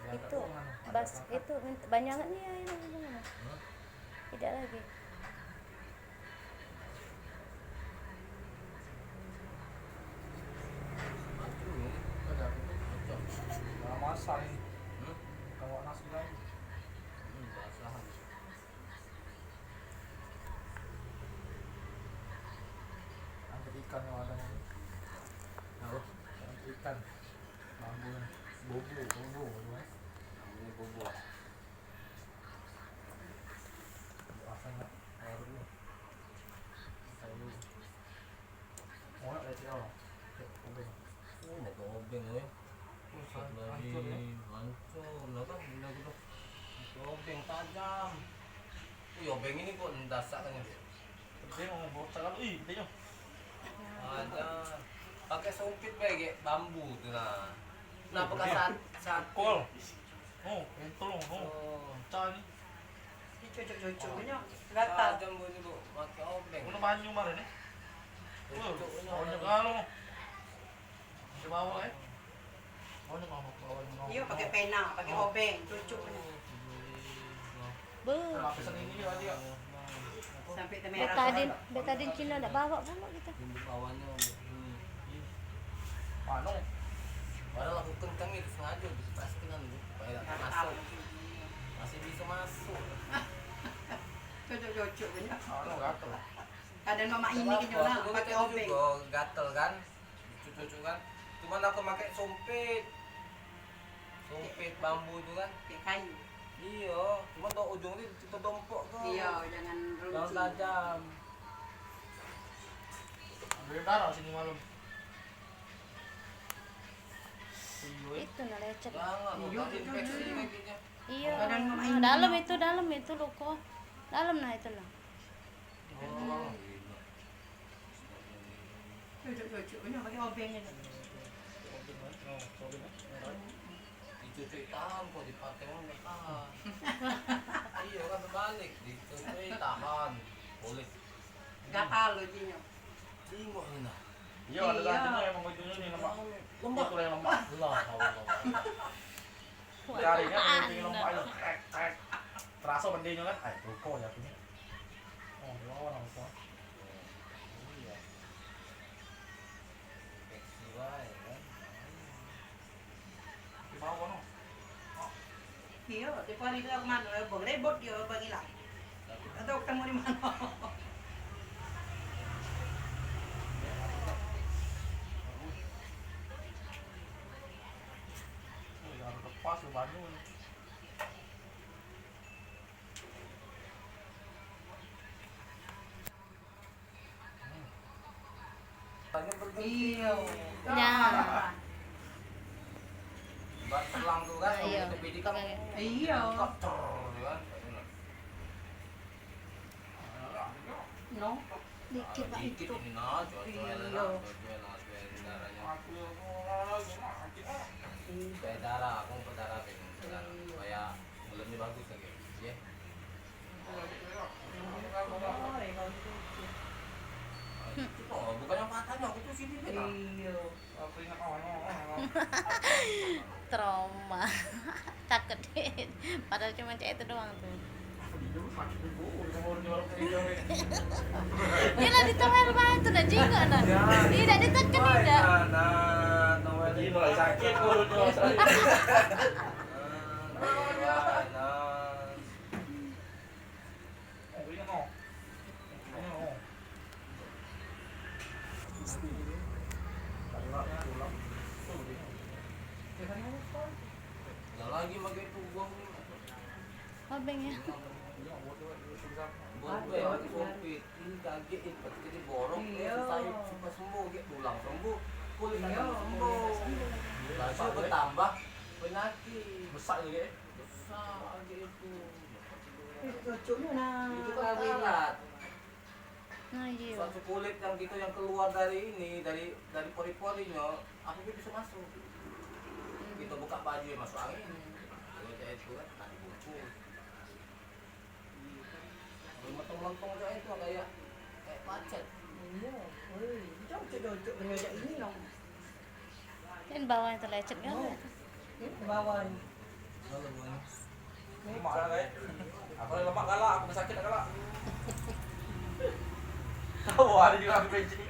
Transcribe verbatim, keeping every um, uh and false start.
Itu bas itu mint- banyak nian air. Tidak lagi. Masak ini. Kalau nasi lain. Angkat ikan yang ada ini. Angkat ikan. Bambu, bobo, bobo, bobo. Ini bobo. Rasanya baru ni. Sayur. Oh, nak lecet lah. Cek obeng. Oh, nak obeng, eh. Oh, hancur, ya. Hancur lah kan, benda gitu. Obeng tajam. Ui, obeng ini kok dasak kan, ya? Gede, oh, bocah kalau, ih, gede, yo. Ada. Pakai sumpit bae, kayak bambu tu, nah. Nah, bekas sat-, sat-, kol. Oh, pentol, oh. Oh. Pecah ni. Ini cocok-cocok punya. Gatal. Tajam bunyi, Bu. Pakai obeng. Guna banyu kemarin ni. Cocok punya. Oh, banyak kali. Dia bawa, eh. Oh, dia bawa, bawa, bawa. Iya, pakai pena, pakai obeng, cocok punya. Beuh. Sampai temerah. Betadin, betadin Cina dak bawa pulo kita. Bumbu bawahnya, hmm. Anu, padahal aku kencang itu sengaja dipastikan supaya dak masuk. Masih bisa masuk. Cocok-cocok punya. Anu, gatel. Kadang mak ini kenyal lah, pakai obeng. Gatel kan? Cucu-cucu kan. Cuman aku pakai sumpit. Sumpit bambu tu kan. Kayak kayu. Iyo, cuman tu ujung ni kita dompok tu. Iyo, jangan runcing. Jangan tajam. Ambil darah sini malam. Iyo, eh. Itu nah lecet. Jangan, iyo, infeksi kakinya. Iyo. Dalam itu, dalam itu luko. Dalam nah itu nah. Oh. Cucuk-cucuk punya pakai obeng itu. Dicucuk tahan kok, dipakai orang nggak tahan. Iya kan, terbalik, dicucuk tahan. Boleh. Gatal lo jinyo. Tengok ni nah. Iya, ada. Iya. Ujungnya emang ujungnya ni lemak. Lemak. Itu yang lemak. Allah, Allah. Jaringan yang tinggi lemak itu, trek, trek. Terasa pedihnya kan? Ai, luko ya aku ni. Oh, lawan aku. Oh, iya. Infeksi wae kan. Di bawah no. Oh. Iya, tiap hari dia kemana? Berebut dia bang hilang. Atau ketemu di mana? Wih, harus lepas lu banyu ni. Iya. Nah. Bak selang tu kan, iya. Kita bidik kan. Iya. Kotor, ya kan? No, dikit lah. Dikit itu. Ini nah, cuek-cuek lah, cuek-cuek lah, cuek darahnya. Iya. Kayak darah, aku mau darah kayak gitu, darah. Iya. Supaya bulannya bagus lagi, ya. Oh, bukan yang patahnya, aku tuh sini deh, nah. Iya. Trauma. Cakep deh. Padahal cuma cak itu doang tuh. Dia lah ditower bae tuh dah jingok dah. Tidak diteken tidak. Sakit perutnya. Lah lagi pakai tu buang ni. Obeng ya. Buat gue pakai sumpit. Ini kaget, eh, pas kita borok, eh, susah, susah sembuh, kayak tulang sembuh, kulit tambah sembuh. Baju bertambah penyakit. Besar lagi, eh. Besar lagi itu. Itu kan karat. Nah, iya. Suatu kulit yang kita yang keluar dari ini, dari, dari pori-porinya, apa dia bisa masuk? Hmm. Kita buka baju yang masuk angin. Kalau kayak itu kan, tadi bungkus. Melentong-melentong kayak itu, kayak, kayak pacet. Iya, woi, cocok-cocok kena ajak ini, no. Kan bawah itu lecet kan? Oh. Ke bawah ni. Lemak lah, guys. Aku lemak galak, aku sakit galak. Tahu ada juga aku benci.